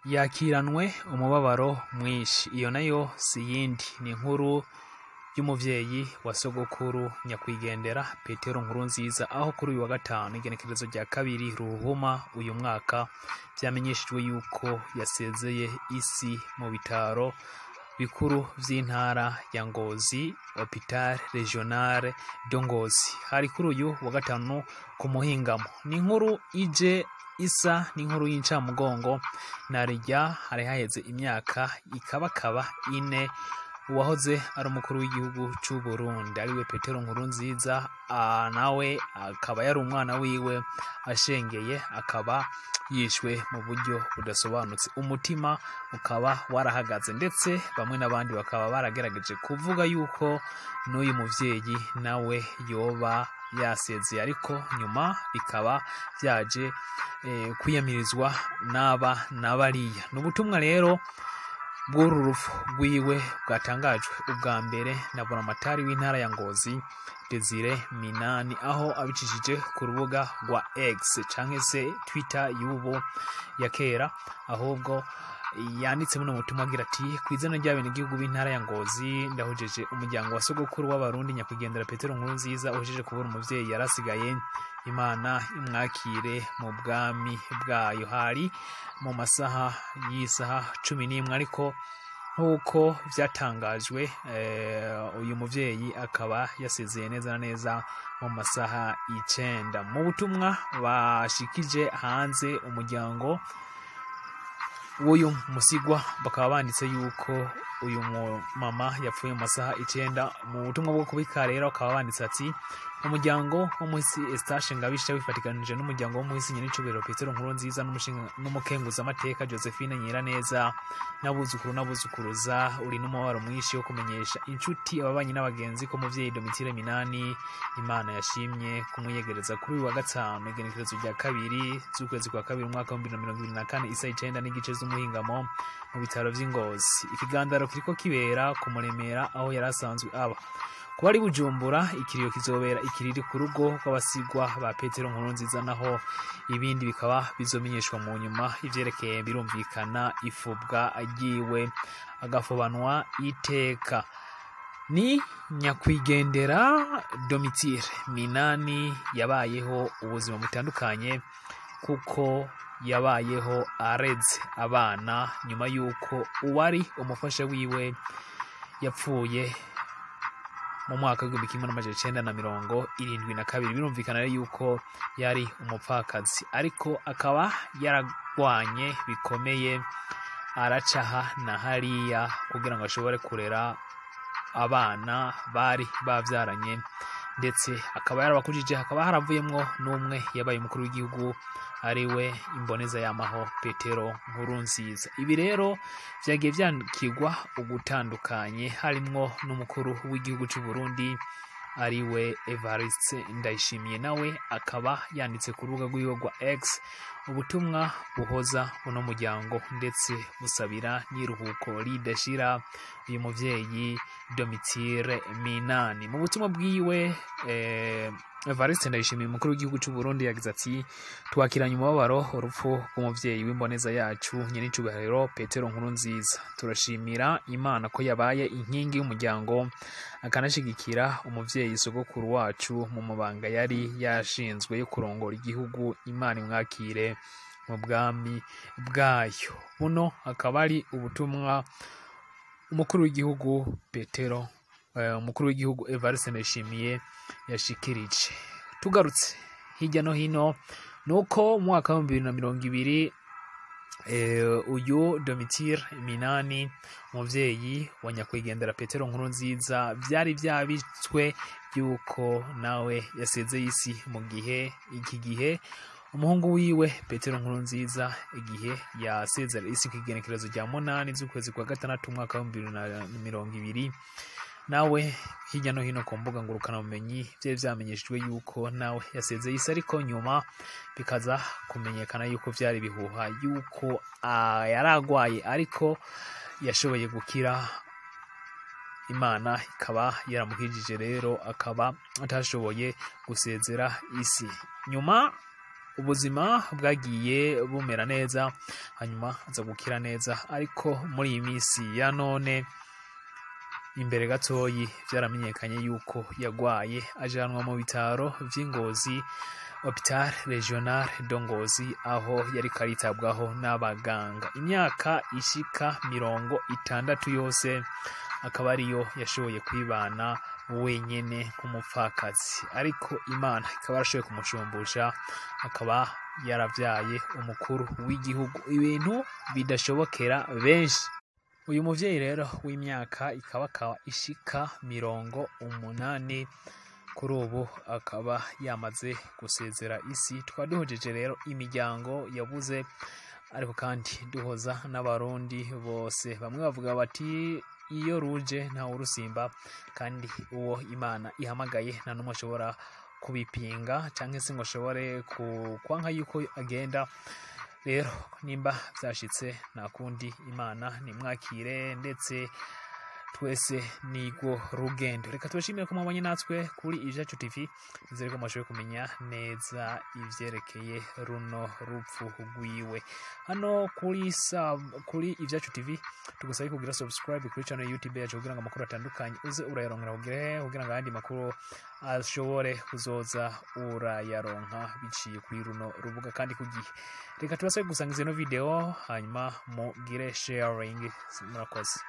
Yakiranwe umubabaro mwinshi. Iyo nayo si yindi, ni inkuru y'umuvyeyi wa sogokuru nyakwigendera Petero Nkurunziza, aho kuri uyu wa gatanu igenekerezo rya 2 Ruhuma uyu mwaka vyamenyeshejwe yuko yasezeye isi mu bitaro bikuru vy'intara ya Ngozi, Hôpital Régional de Ngozi. Hari kuri uyu wa gatanu ku muhingamo. Ni inkuru ije isa n'inkuru y'incamugongo, narirya hari haheze imyaka ikabakaba 4 uwahoze ari umukuru w'igihugu c'u Burundi ariwe Petero Nkurunziza, nawe akaba yari umwana wiwe ashengeye, akaba yishwe mu buryo budasobanutse, umutima ukaba warahagaze, ndetse bamwe n'abandi bakaba baragerageje kuvuga yuko n'uyu muvyeyi nawe yoba yasezeye, ariko nyuma bikaba vyaje kwiyamirizwa n'aba n'abariya. Ni ubutumwa rero bw'uru rupfu rwiwe bwatangajwe ubwa mbere na buramatari w'intara ya Ngozi Desire Minani, aho abicishije ku rubuga rwa X canke se Twitter y'ubu ya kera, ahubwo yanditse muno butumwa agira ati: ku izina ry'abenegihugu b'intara ya Ngozi ndahojeje umuryango wa sogokuru w'abarundi nyakwigendera Petero Nkurunziza uhejeje kubura umuvyeyi yarasigaye, Imana imwakire mu bwami bwayo. Hari mu masaha y'isaha 11, ariko nk'uko vyatangajwe uyu muvyeyi akaba yasezeye neza na neza mu masaha 9. Mu butumwa bashikije hanze umuryango w'uyu musigwa bakaba banditse yuko uyu mama yapfuye mu masaha 9. Mu butumwa bwo kubika rero bakaba banditse ati: umuryango w'umuhisi Eustache Ngabisha wifatikanije n'umuryango w'umuhisi Nyenicubahiro Petero Nkurunziza n'umukenguzamateka Josephine Nyiraneza n'abuzukuru n'abuzukuruza, uri n'umubabaro mwinshi wo kumenyesha inshuti, ababanyi n'abagenzi ko muvyeyi Domitille Minani Imana yashimye kumwiyegereza kuri uyu wa gatanu igenekerezo rya 2 z'ukwezi kwa 2 umwaka wa 2024 isaha 9:30 z'umuhingamo mu bitaro vy'i Ngozi. Ikigandaro kiriko kibera ku Muremera aho yari asanzwe aba. Kuba ari Bujumbura, ikiriyo kizobera ikiriri ku rugo rw'abasigwa ba Petero Nkurunziza, naho ibindi bikaba bizomenyeshwa mu nyuma. Ivyerekeye birumvikana ifubwa ryiwe agafobanwa iteka. Ni nyakwigendera Domitille Minani yabayeho ubuzima butandukanye, kuko yabayeho areze abana nyuma yuko uwari umufasha wiwe yapfuye mu mwaka w'1972. Birumvikana rero yuko yari umupfakazi, ariko akaba yaragwanye bikomeye, aracaha na hariya kugira ngo ashobore kurera abana bari bavyaranye, ndetse akaba yarabakujije, hakaba haravuyemwo n'umwe yabaye umukuru w'igihugu ariwe imboneza yamaho Petero Nkurunziza. Ibi rero vyagiye vyandikirwa ugutandukanye, harimwo n'umukuru w'igihugu c'u Burundi ariwe Evariste Ndayishimiye, nawe akaba yanditse ku rubuga rwiwe rwa X ubutumwa buhoza uno muryango ndetse busabira n'iruhuko ridashira uyu muvyeyi Domitille Minani. Mu butumwa bwiwe Evariste Ndayishimiye umukuru w'igihugu c'u Burundi yagize ati: twakiranye umubabaro urupfu rw'umuvyeyi w'imboneza yacu Nyenicubahiro Petero Nkurunziza. Turashimira Imana ko yabaye inkingi y'umuryango akanashigikira umuvyeyi sogokuru wacu mu mabanga yari yashinzwe yo kurongora igihugu. Imana imwakire mu bwami bwayo. Buno akaba ari ubutumwa umukuru w'igihugu Petero umukuru w'igihugu Evariste Ndayishimiye yashikirije. Tugarutse hirya no hino, nuko mu mwaka wa 2020 uyu Domitille Minani umuvyeyi wa nyakwigendera Petero Nkurunziza vyari vyabitswe yuko nawe yasezeye isi, mu gihe iki gihe umuhungu wiwe Petero Nkurunziza igihe yasezera isi kw'igenekerezo rya 8 z'ukwezi kwa 6 umwaka wa 2020, nawe hirya no hino ku mbuga ngurukanabumenyi vyari vyamenyeshejwe yuko nawe yasezeye isi, ariko nyuma bikaza kumenyekana yuko vyari bihuha yuko yaragwaye, ariko yashoboye gukira, Imana ikaba yaramukijije, rero akaba atashoboye gusezera isi. Nyuma Ubuzima bwagiye bumera neza, hanyuma aza gukira neza, ariko muri iyi minsi ya none imbere gatoyi vyaramenyekanye yuko yagwaye, ajanwa mu bitaro vy'Ingozi, Hôpital Régional de Ngozi, aho yariko aritabwaho n'abaganga. Imyaka ishika 60 yose akaba ariyo yashoboye kwibana wenyene nk'umupfakazi, ariko Imana ikaba yarashoboye kumushumbusha, akaba yaravyaye umukuru w'igihugu, ibintu bidashobokera benshi. Uyu muvyeyi rero w'imyaka ikabakaba ishika 80, kuri ubu akaba yamaze gusezera isi. Tukaba duhojeje rero imiryango yabuze, ariko kandi duhoza n'Abarundi bose. Bamwe bavuga bati iyo ruje ntawe urusimba, kandi uwo Imana ihamagaye nta n'umwe ashobora kubipinga canke se ngo ashobore kwanka yuko agenda. Rero nimba vyashitse, nta kundi, Imana nimwakire, ndetse twese nirwo rugendo. Reka tubashimire ko mwabanye natwe kuri Ivyacu TV. Nizere ko mwashoboye kumenya neza ivyerekeye runo rupfu rwiwe. Hano kuri Ivyacu TV tugusabe kugira subscribe kuri channel YouTube yacu kugira ngo amakuru atandukanye uze urayaronkera, kugira ngo ayandi makuru ashobore kuzoza urayaronka biciye kuri runo rubuga kandi ku gihe. Reka tubasabe gusangiza ino video, hanyuma mugire sharing. Murakoze.